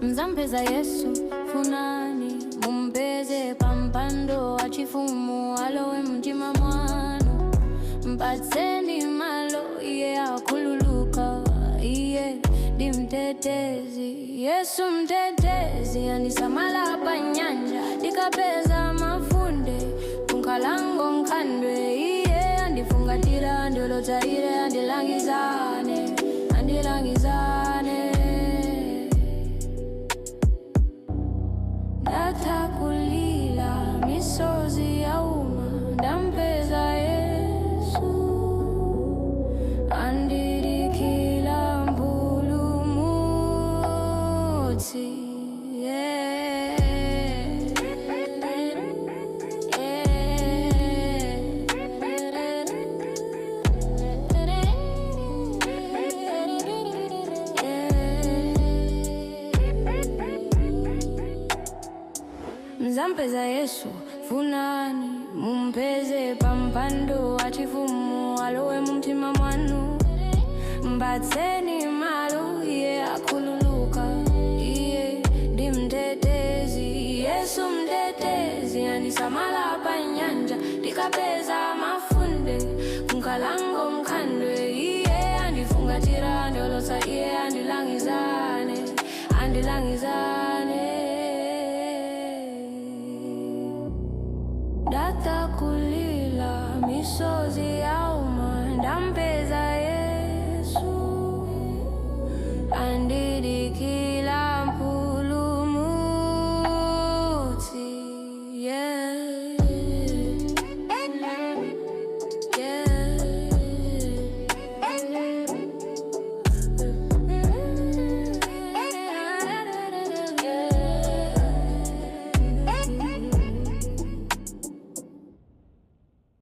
Mzampeza Yesu, funani mumpeze pampando wa chifumu, alowe mtima mwanu, mpatseni malo, iye akhululuka, iye ndi mtetezi. Yesu mtetezi, andisamala pa nyanja, ndikapeza mafunde kunkhalango nkhandwe, iye andifungatira, andiolotsa ire, andilangizane, andilangizane. Ndatha kulila, misozi yauma, ndampeza Yesu, andidikila mpulumutsi, yeah. Yeah. Mzampeza Yesu, funani mumpeze pampando wa chifumu, alowe mumtima mwanu, mpatseni malo, iye akhululuka, iye ndi mtetezi. Yesu mtetezi, andisamala pa nyanja, ndikapeza mafunde kunkhalango nkhandwe, iye andifungatira, andiolotsa iye, andilangizane, andilangizane.